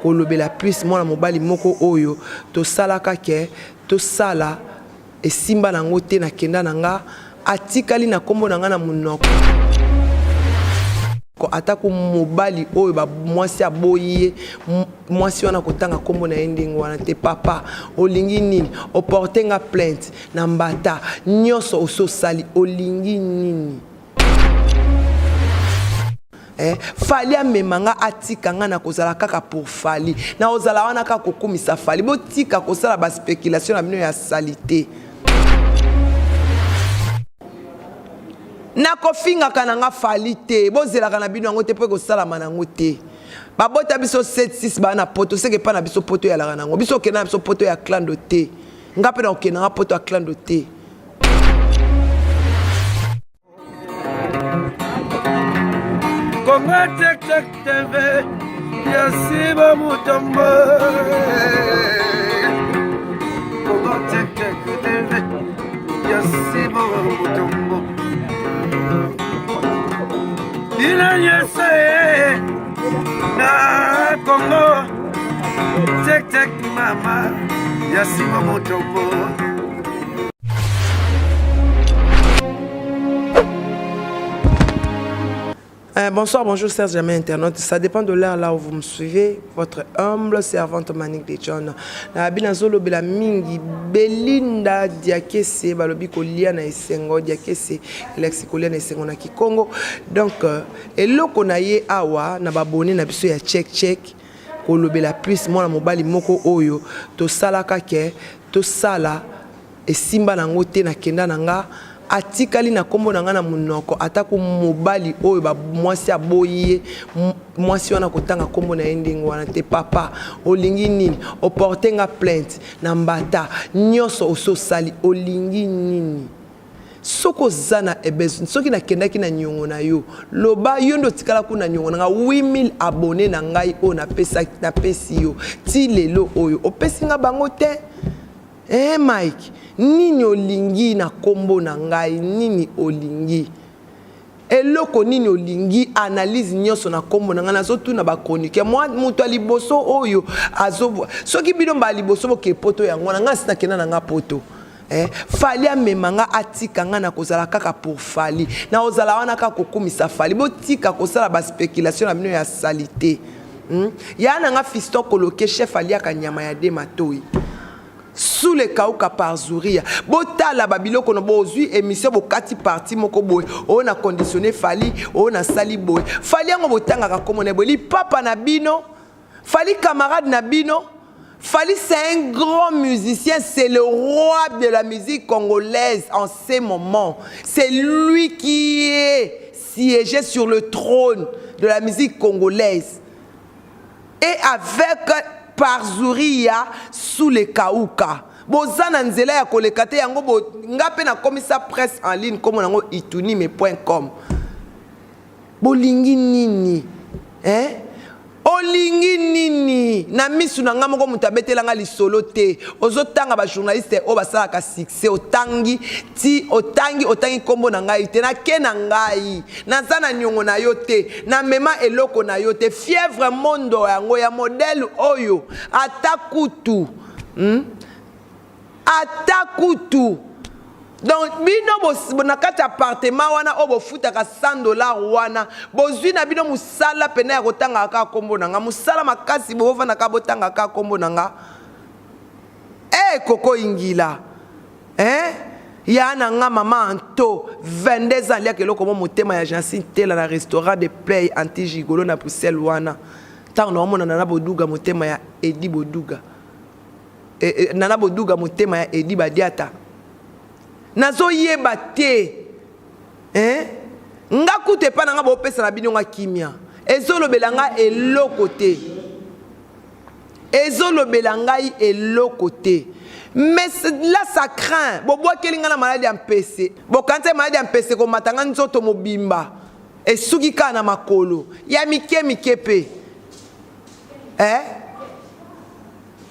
Kolobela plus mwana mobali moko oyo tosalaka ke tosala esimba nango te na kenda na nga atikali na kombo na nga na munoko ata ku mobali oyo ba mwasi aboyi ye mwasi wana kotanga kombo na ye ndenge wana te papa olingi nini oporte nga plainte na mbata nyonso osi osali olingi nini Eh, Fally amema nga atika nga na kozala kaka pour Fally. Na kozala wana kaka kokumisa Fally. Botika kosala ba speculation na bino ya salite. Nakofingaka na nga Fally te. Bozelaka na bino yango te mpo ekosalama na yango te. Babota biso 7 6 baa na poto seke epa na biso poto eyalaka na yango. Biso okenda na biso poto ya clando te. Nga mpe nakokenda nga poto ya clando te. Congo Tech Tech TV ya Siba Mutombo Congo Tech Tech TV ya Siba Mutombo Bino nyonso ye na Congo Tech Tech mama ya Siba Mutombo. Bonsoir, bonjour, chers amis internautes. Ça dépend de l'heure là où vous me suivez. Votre humble servante Manique de John. Na bina zolobela mingi Belinda Diakese balobi kolia na esengo Diakese elakisi kolia na esengo na Kikongo. Donc euh, eloko na ye awa na babone na biso ya check check kolobela plus mwana mobali moko oyo tosalaka ke tosala Esimba nango te na kenda na nga atikali na kombo na nga na munoko ata ku mobali oyo ba mwasi aboyi ye mwasi wana kotanga kombo na ye ndenge wana te papa olingi nini oporte nga plainte na mbata nionso osi osali olingi nini soki oza na ebes soki nakendaki na niongo na yo loba yo nde otikala kuna niongo na nga 8000 abonne na ngai oyo napesi yo ti lelo oyo opesi nga bango te Eeh Mike nini olingi na kombo na ngai nini olingi eloko nini olingi analyse nionso na kombo na ngai nazo tuna ba chroniqueur moi moto ya liboso oyo azo soki bino mbala liboso boke poto yango wana ngai si nakenda na ngai poto eh, Fally amema nga atika nga na kozala kaka pour Fally na kozala wana kaka kokumisa Fally botika kosala ba speculation na bino ya salite Hmm? Ya na nga fiston koloke chef aliaka nyama ya de matoyi sous le kauka par Zuria. Botala ba biloko no bozui émission bokati parti moko boye. O na conditionner Fally, o na sali boye. Fally yango botangaka kombo na boye. Lipapa na bino, Fally camarade na bino. Fally c'est un grand musicien, c'est le roi de la musique congolaise en ce moment. C'est lui qui est siégé sur le trône de la musique congolaise. Et avec Parzuria sous le Kauka. Boza na nzela ya koleka te yango bo nga pe nakomisa presse en ligne kombo nango itunime.com. Bolingi nini? Hein? Olingi nini? Na misu na nga moko moto abetela nga lisolo te. Ozo tanga ba journaliste oyo basalaka succès, otangi ti otangi otangi kombo na ngai te. Na ke na ngai. Naza na niongo na yo te. Na mema eloko na yo te. Fièvre mondo yango ya modèle oyo ata kutu. Hmm? Ata kutu. Donc bino na kati ya appartement wana oyo bofutaka 100 dollars wana bozwi na bino mosala pena ya kotangaka kaka kombo na nga mosala makasi bofanda kaka botangaka kaka kombo na nga eh koko ingila eh ya na nga mama anto 22 ans aliaka eloko mo motema ya Jancy Tela na restaurant de play anti gigolo na Bruxelles wana ntango naomona nana boduga motema ya Edi Boduga Eh, eh, Nana Boduga motema ya Edi Badiata. Nazo yeba te. Eh? Nga kutu epa na nga bopesa na bino nga kimia. Ezolobela nga eloko te. Ezolobela ngai eloko te. Mais là ça craint. Bobwakeli nga na maladi ya mpese. Bokanisa maladi ya mpese komata nga nzoto mobimba. Esuki kaka na makolo. Ya mike mike pe. Eh?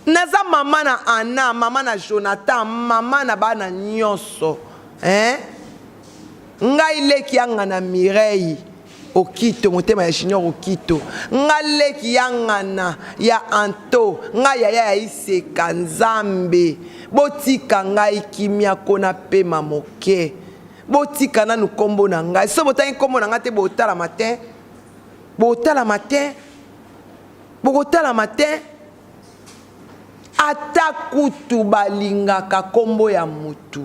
Naza mama na Anna, mama na Jonathan, mama na bana nyonso. Eh? Ngai leki ya nga na Mireille. Okito motema ya Junior Okito nga leki ya ngana ya Anto nga yaya ya Iseka Nzambe botika ngai kimia ko na pema moke botika nanu kombo na ngai so botangi kombo na ngai te botalama te botalama te bokotalama te ata kutu balingaka kombo ya mutu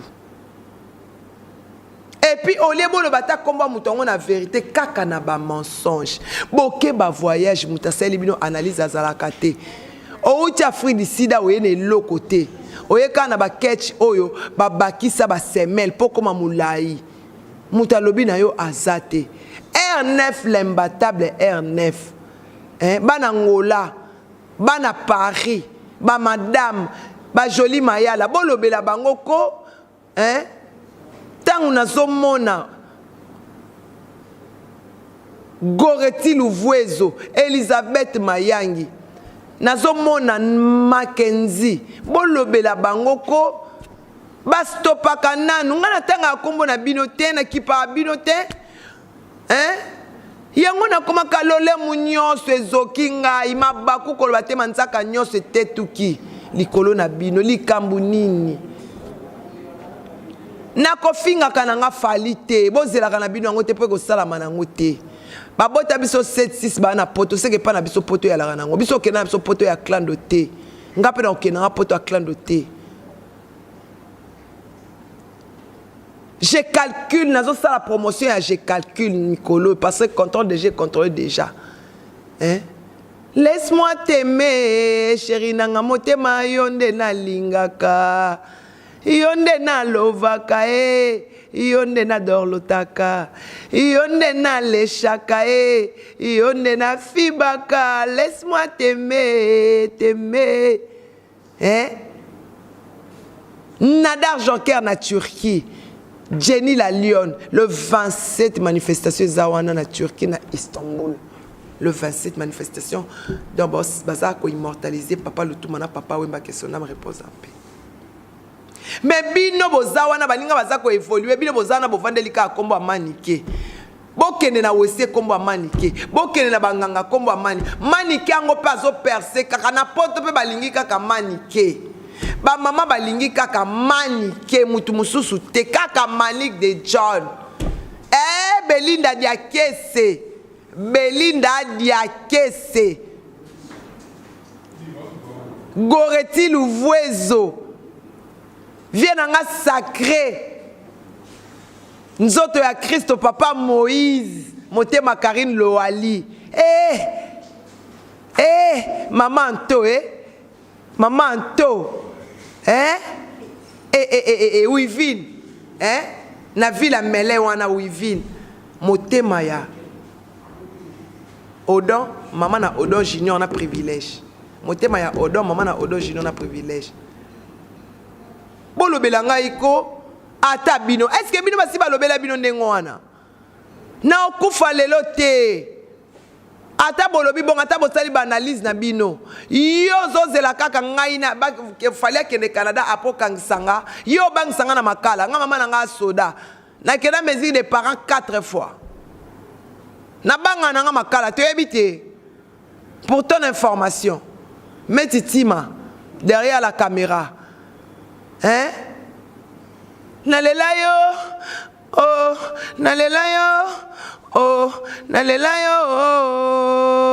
Et puis au lieu boloba ata kombo ya moto yango na verite kaka na ba mensonge. Boke ba voyage moto asali bino analyse azalaka te. Outi Afrique du Sud oye na eloko te. Oye kaka na ba ketch oyo babakisa ba semelle po koma molayi. Moto alobi na yo aza te. R9 l'imbattable R9. Hein, bana Angola, bana Paris, ba madame, ba jolie mayala bolobela bango ko Hein? Tango nazo mona Goretti Luvuezo, Elisabeth Mayangi, nazo mona Mackenzie, bolobela bango ko ba stopaka nanu. Nga natangaka kombo na bino te, nakipaka bino te. Hein? Yango nakomaka lolemu nyonso ezoki ngai, mabaku koloba te, manzaka nyonso etetuki likolo na bino. Likambo nini? Nakofingaka na nga Fally te, bozelaka na bino yango te mpo ekosalama na yango te. Babota biso 7 6 baa na poto, seke epa na biso poto eyalaka na yango. Biso okenda na biso poto ya clando te. Nga mpe nakokenda nga poto ya clando te. Je calcule, nazo sala promotion ya je calcule mikolo parce que contrôle de j'ai contrôlé déjà. Hein? Laisse-moi t'aimer, chérie nanga motema yo nde nalingaka. Yo nde nalovaka e, yo nde nadorlotaka. Yo nde naleshaka e, yo nde nafibaka. Laisse-moi t'aimer, t'aimer. Hein? Nadar Jonker na Turquie. Jenny la Lionne, le 27 manifestation eza wana na Turquie na Istanbul. Le 27 manifestation donc baza ko immortaliser papa Lutuma na papa Wemba que son âme repose en paix. Mais bino boza wana baninga baza ko évoluer bino boza wana bovandeli kaka kombo ya Manike. Bokende na wese kombo ya Manike, bokende na banganga kombo ya Mani. Manike yango mpe azo percer kaka na poto mpe balingi kaka Manike. Ba mama balingi kaka Manike, mutu mosusu te, kaka Manick de John. Eh Belinda Diakese, Belinda Diakese. Goreti Luvuezo. Vie na nga sacré. Nzoto ya Christo papa Moïse motema Carine Loali eh eh maman Anto eh maman Anto eh eh eh eh eh Wivine eh na ville ya Mele wana Wivine motema ya Odon mama na Odon Junior na privilège motema ya Odon mama na Odon Junior na privilège bolobela ngai ko Ata bino, est ce que bino basi balobela bino ndenge wana? Na okufa lelo te. Ata bolobi bongo, ata bosali ba analyse na bino. Yo ozozela kaka ngai na ba, Fally akende Canada après okangisa nga. Yo obangisa nga na makala. Nga mama na nga soda. Nakenda mesure de parents 4 fois. Nabanga na nga makala, toyebi te. Pour ton information, Meti Tima, derrière la camera. Hein? Nalela yo, oh, nalela yo, oh, nalela yo, oh.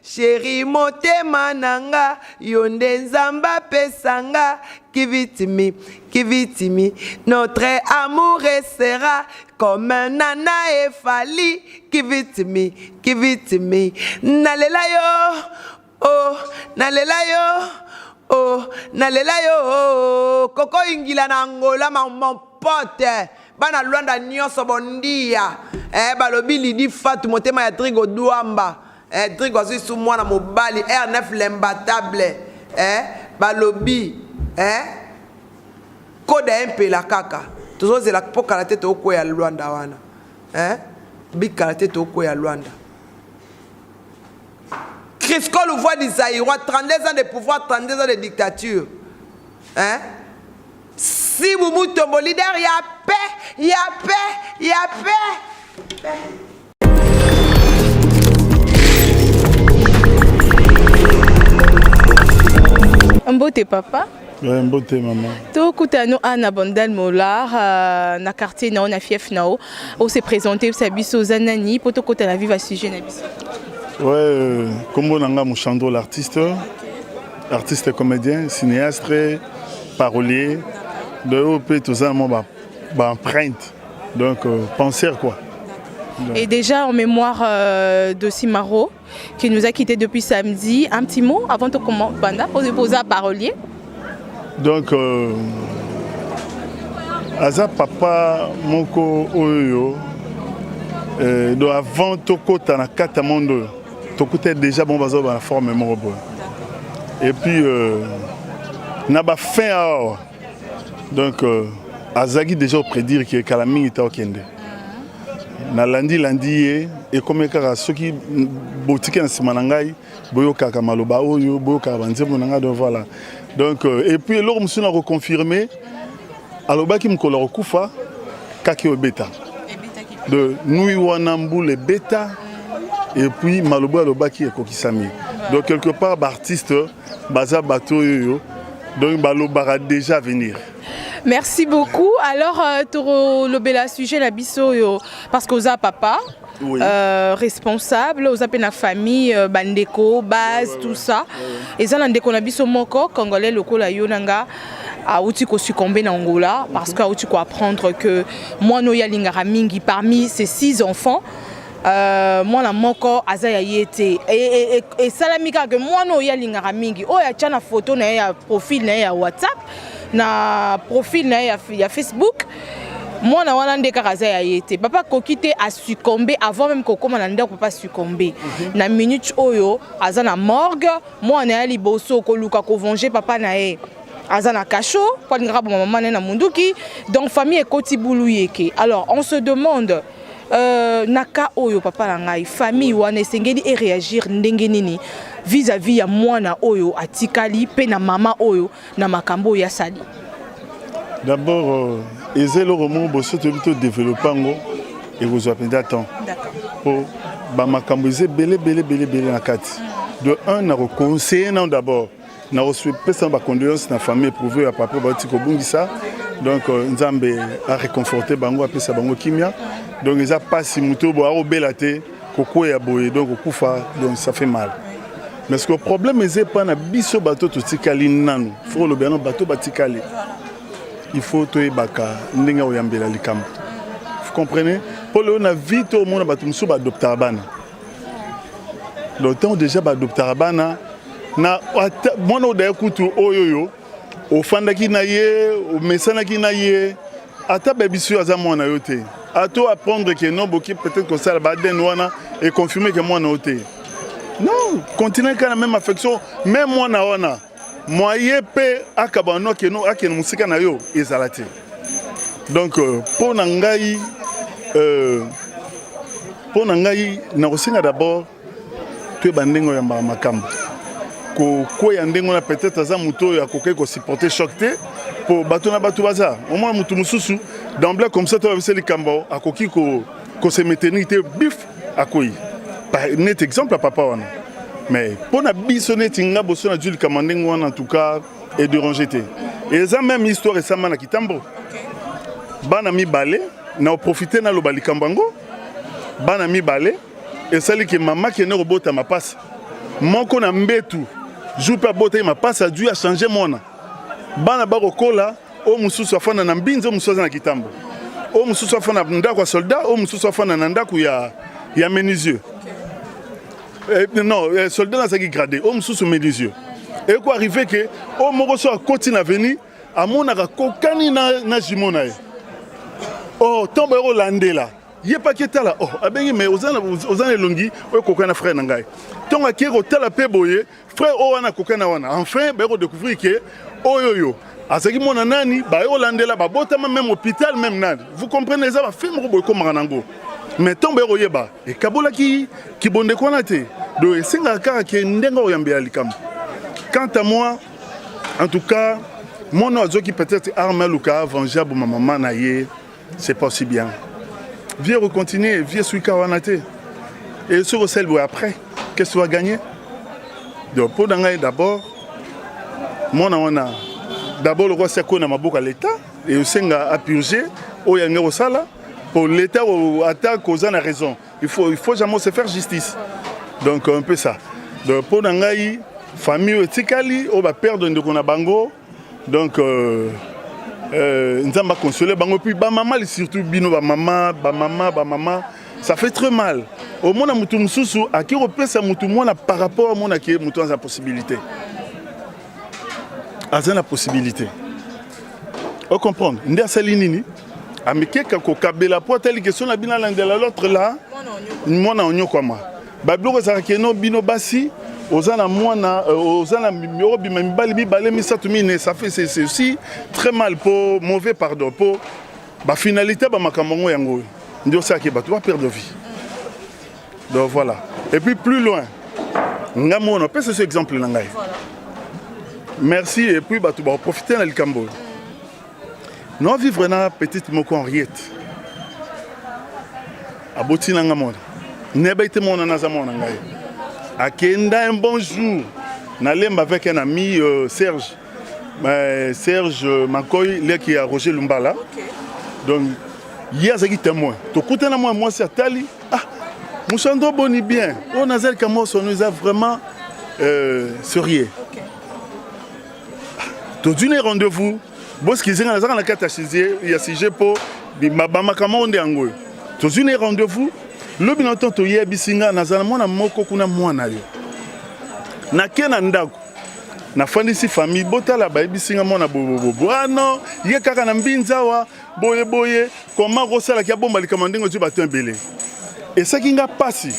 Chéri motema nanga, yo nde Nzambe apesa nga, give it to me, give it to me. Notre amour sera Comme Nana et Fally, give it to me, give it to me. Nalela yo, oh, nalela yo, oh, nalela yo. Oh. Koko Ingila na Angola, ma, mon pote. Bana Luanda nyonso bondia. Eh, balobi Lidi Fatou, motema ya Drigo Duamba. Eh, Drigo azwi su mwana mobali, R9 l'imbattable. Eh, balobi, eh, Koda ye mpela kaka tozozela po kala te tokweya Luanda wana hein bikala te tokweya Luanda. Crisco Louvois du Zaïrois 32 ans de pouvoir 32 ans de dictature hein Sibu Mutombo leader ya paix ya paix ya paix. Mbote papa. Ouais, mbote mama. Tokutano ana Bandal Molar euh, na quartier nao na fief nao. O se présenter sa biso oza nani po tokota na viva sujet na biso. Ouais, euh, kombo nanga Mushandro l'artiste, artiste comédien, cinéaste, parolier. De oyo pe toza mwa ba, ba empreinte. Donc euh, penser quoi. Donc. Et déjà en mémoire euh, de Simaro qui nous a quittés depuis samedi, un petit mot avant de commencer, pour poser à parolier. Donc euh, aza papa moko oyo euh, do avant tokota na kati ya monde oyo tokuta déjà bango baza na forme moko boye et puis euh, na bafin awa donc euh, azalaki déjà oprédire ke kala mingi ta okende nalandi landi ye ekomi kaka soki botiki na nsima na ngai boyokaka maloba oyo boyokaka banzembo na ngai donc voilà donc euh, et puis eloko mosusu na koconfirme alobaki mokolo akokufa kaki obeta de nui wana mbula ebeta et puis maloba alobaki ekokisami donc quelque part baartiste baza bato oyo donc balobaka déjà avenir. Merci beaucoup. Alors, euh, tolobela sujet na biso oyo parce que oza papa. Oui. Euh, responsable oza mpe na famille euh, bandeko base ouais, ouais, tout ça eza na ndeko na biso moko congolais lokola yo na nga awuti kosuccombe na angola parce que awuti koapprendre que mwana oyo alingaka mingi parmi ses six enfants Euh, mwana moko aza ya ye te esalami e, e, kaka ke mwana oyo alingaka mingi oyo atya na foto na ye ya profil na ye ya whatsapp na profil na ye ya, ya facebook mwana wana nde kaka aza ya ye te papa akoki te asuccombe avant meme kokóma na ndako papa asuccombe mm -hmm. na minute oyo aza na morgue mwana ya liboso koluka kovange papa na ye aza na cachot po alingaka boma mama na ye na munduki donc famille ekoti bulu yeke alors on se demande Euh, na cas oyo papa na ngai famille wana esengeli e réagir ndenge nini vis-à-vis ya mwana oyo atikali mpe na mama oyo na makambo oyo asali d'abord euh, eza eloko moko boso toyebi todeveloppe yango ekozwa mpenza temps mpo bamakambo eza ebele ebele ebele ebele na kati de un nakoconseille nano d'abord Nakopesa ba condoléances na famille éprouvée ya papa bauti kobungisa donc euh, nzambe areconforte bango apesa bango kimia donc eza mpasi moto boye akobela te kokweya boye donc kokufa donc ça fait mal mais ce que problème eza epai na biso bato totikali nanu fo koloba yango bato batikali il faut toyebaka ndenge ya koyambela likambo vous comprenez mpo lelo na vie to omona bato mosusu baadoptaka bana donc ntango deja baadoptaka bana na mwana oyo daye kutu oyo oyo ofandaki na ye omesanaki na ye ata bayebi yo aza mwana yo te ato apprendre ke non boki peut-être kosala baadn wana econfirme ke mwana yo te non continue kaka na même affection même mwana wana moye mpe akaba no akende mosika na yo ezala te donc euh, mpo na ngai euh, mpo na ngai nakosenga d'abord toyeba ndenge oyambaka makambo kokweya ndenge wana peut-être aza moto oyo akokaki kosupporte choc te mpo bato na bato baza omona moto mosusu d'emblée comme ça toyebisa likambo akoki kose maintenir te bif akwei neti exemple ya papa wana mais mpo na biso neti nga boso na likambo ndenge wana en tout cas edérange te eza même histoire esama na kitambo bana mibale na oprofite naloba likambo yango bana mibale esali ke mama kende kobota mapasa moko na mbetu jour mpe abotaki mapasa adui achange mwana bana bakokola oyo mosusu afanda na mbinzi oyo mosusu aza na kitambo oyo mosusu afanda na ndako ya soldat oyo mosusu afanda na ndako ya, ya menuisier eh, non eh, soldat nazalaki grade oyo mosusu menuisier eko arrive ke oyo moko so akoti na veni amonaka kokani na, na jumeau na ye or oh, ntango baye kolandela ye mpe ake tala oh, abengi me oza na elongi oyo kokani na frère na ngai ntango ake kotala mpe boye frère oyo wana akokana wana enfin baye kodécouvrir ke oyo oyo azalaki mwana nani baye kolandela babotama meme hôpital meme nani vous comprenez eza bafe moko boye ekomaka nango mais ntango baye koyeba ekabolaki kibondeko wana te donc esengaka kaka ke ndenge okoyambela likambo quant à moi en tout cas mwana azwaki peut-être arme aluka avenger aboma mama na ye c'est pas si bien. Vie recontinue, vie suika wana te. Et soki osali boye après, qu'est-ce que tu vas gagner? Donc mpo na ngai d'abord mwana wana d'abord lokola asi akoyi na maboko ya l'État esenga apurger oyo alingi kosala po l'État ata koza na raison, il faut jamais se faire justice. Donc un peu ça. Donc mpo na ngai, famille oyo etikali, oyo baperdre ndeko na bango, donc Nzambe aconsole bango. Puis bamama, surtout bino bamama, bamama, bamama, ça fait très mal. Omona motu mosusu aki kopesa motu mwana par rapport amonaki motu aza na possibilité, aza na possibilité ocomprendre nde asali nini, amikeka kokabela po atali question na bino alandela l'autre là, mwana onyokwama. Babiloko ezalaka keno bino basi oza na mwana, oza na obima mibali mibale, misato, mine, ça fait, c'est aussi très mal po mauvais, pardon, po bafinalité bamakambo yango, yango oyo nde osalaki bato baperdre vie. Donc voilà. Et puis plus loin, nga mona opesa so exemple na ngai, merci. Et puis bato baprofite na likambo oyo no vivre na petite moko Henriette, aboti na nga mwana, nayeba te mwana naza mwana ngai. Akenda un bon jour nalemba avec un ami, Serge, Serge Makoy, leki ya Roger Lumbala. Donc ye azalaki témoin. Tokutana mwana mwasi, atali: "Ah, Moshando, boni bien?" Oyo nazali kamosono eza vraiment sérieux. Tozwi ne rendez-vous, boskize nga nazaka na kati ya sujet mpo bamakambo oyo nde yango oyo. Tozwi ne rendez-vous lobi na ntango, toyebisi nga nazala mwana moko kuna, mwana yo. Nake na ndako, nafandisi famille: "Botala, bayebisi nga mwana bobobobo." "Ah non, ye kaka na mbinza awa boye boye, koma kosalaki abomba likambo ndenge ozwi bato ebele." Esaki nga pasi.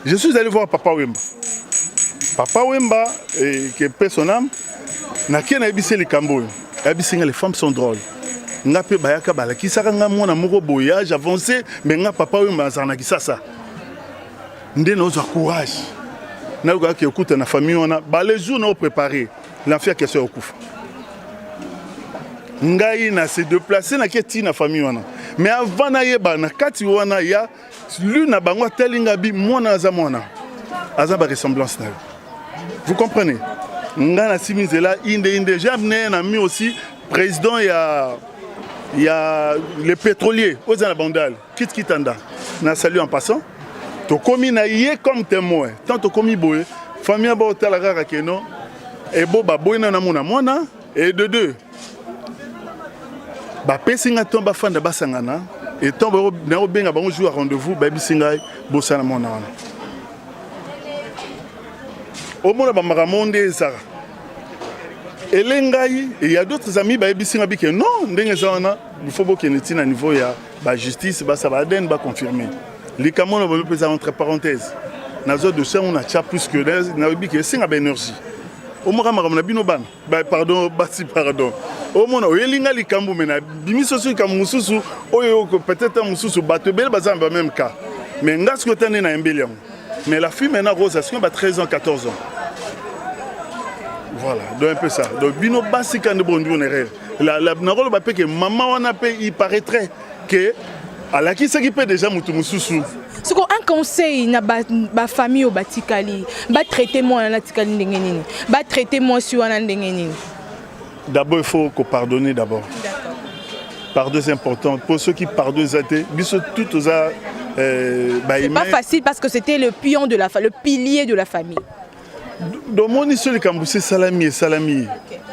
Je suis allé voir Papa Wemba, Papa Wemba, que paix son âme. Nakie, nayebisi ye likambo oyo. Ayebisi nga: "Les femmes sont drôles. Nga mpe bayaka balakisaka nga mwana moko boye, âge avancé, mais nga Papa Wemba azala na Kisasa nde nazwa courage nayokaka ekuta na famille wana." Bale jour na opréparé l'enfer, question ya okufa, ngai na se déplace, nake ti na famille wana. Mais avant nayeba na kati wana ya l'une na bango atali nga bi mwana aza mwana aza baressemblance na yo. Vous comprenez? Ngai nasimi nzela inde inde. J'ai amené un ami aussi, président ya les pétroliers oyo eza na Bandal, Kit Kitanda, na salut en passant. Tokomi na ye comme témoin. Tant tokomi boye, famille baotala kaka keno ebo baboyi na namona mwana. Et de deux, bapesi nga nton bafanda basangana. Etant nakobenga bango jour ya rendez-vous, bayebisi ngai: "Bosala mwana wana." Omona bamakambo nde ezaka ele ngai. Et ya d'autres amis bayebisi nga bike non, ndenge eza wana, il faut bokende ntina niveau ya bajustice, basala ADN, baconfirme likambo wana. Balobi eza entre parenthèse, nazwa dossier yango natya, puisque nayebi ke esenga baénergie. Omoka makambo na bino bana, pardon, basi, pardon. Omona oyeli nga likambo, me nabimisi oso likambo mosusu oyo peut-être mosusu bato ebele baza na bameme cas, mais nga soki ota nde nayembeli yango. Mais la fille maintenant, Rose, asikoyo ba 13 ans, 14 ans. Voilà, donc un peu ça. Donc bino basi kande bondi na erreur nakoloba mpe ke mama wana mpe, il paraîtrait ke alakisaki mpe déjà motu mosusu. Siko un conseil na bafamille oyo batikali, batraite mwana natikali ndenge nini, batraite mwasi wana ndenge nini? D'abord il faut kopardonner d'abord. Pardon, c'est important. Pour ceux qui pardonnent eza te, biso tout oza C'est pas facile parce que c'était le pion de la le pilier de la famille. Domoni so likambo so esalami, esalami.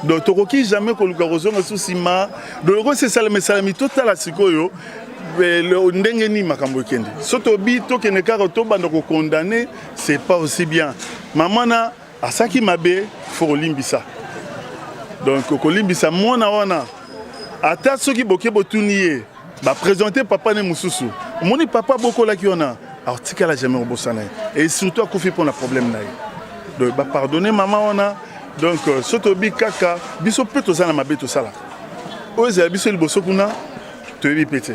Donc tokoki jamais koluka kozonga so nsima. Donc loko so esalami, esalami. Totala sikoyo ndenge nini makambo ekende. So tobi tokende kaka tobanda kokondamner, c'est pas aussi bien. Mama na asaki mabe, faut kolimbisa. Donc kolimbisa mwana wana, ata soki boke botuni ye, baprésente papa ne mosusu, omoni papa bokolaki wana, atikala jamais kobosana ye. Et surtout akufi mpona problème na ye. Donc bapardonne mama wana. Donc so tobi kaka biso mpe toza na mabe tosalaka oyo ezala biso liboso kuna, toyebi mpe te.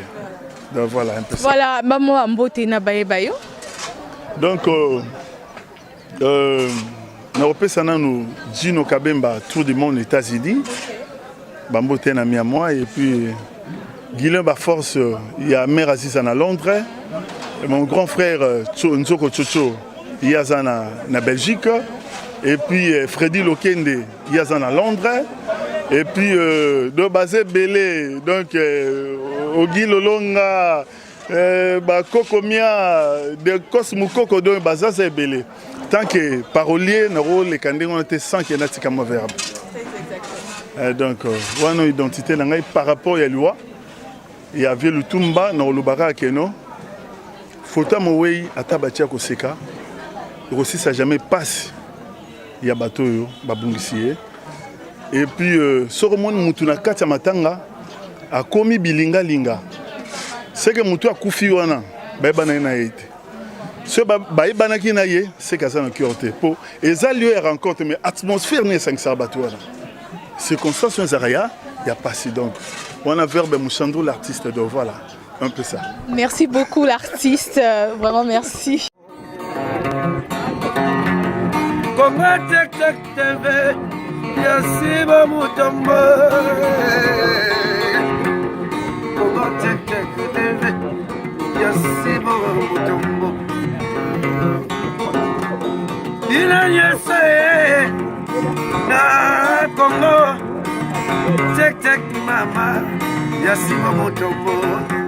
Donc voilà un peu ça. Voilà, bamo mbote na bayeba yo. Donc nakopesa nanu Gino Kabemba, tour du monde États-Unis, bambote na mi ya moi. Et puis Guilain Baforce ya mère Aziza na Londres, mon grand frère Nzoko Chocho ye aza na, na Belgique, et puis Freddy Lokende ye aza na Londres, et puis donc baza ebele, donc Ogi Lolonga, bakoko mia de Kos Mukoko, donc baza za ebele. Tant que parolier nakoleka ndenge wana te sans que natika mwa verbe. Donc wana identité na ngai par rapport ya liwa ya vieux Lutumba. Na kolobaka keno foto ya mowei, ata batia koseka, ekosisa jamais pasi ya bato oyo babungisi ye. Et puis soki omoni mutu na kati ya matanga akomi bilingalinga, seke mutu akufi wana bayebana ye na ye te. Soki bayebanaki na ye, seke aza na cœur te, mpo eza lieu ya rencontre, mais atmosphère nini esangisaka bato wana, circonstance oyo ezalaka ya pasi. Donc wana verbe Mushandru l'artiste, donc voilà un peu ça. Merci beaucoup l'artiste, vraiment merci. Kongo Tek Tek TV ya Siba Mutombo, Kongo Tek Tek TV ya Siba Mutombo, bino nyonso ye na Kongo Tek Tek, mama ya Siba Mutombo.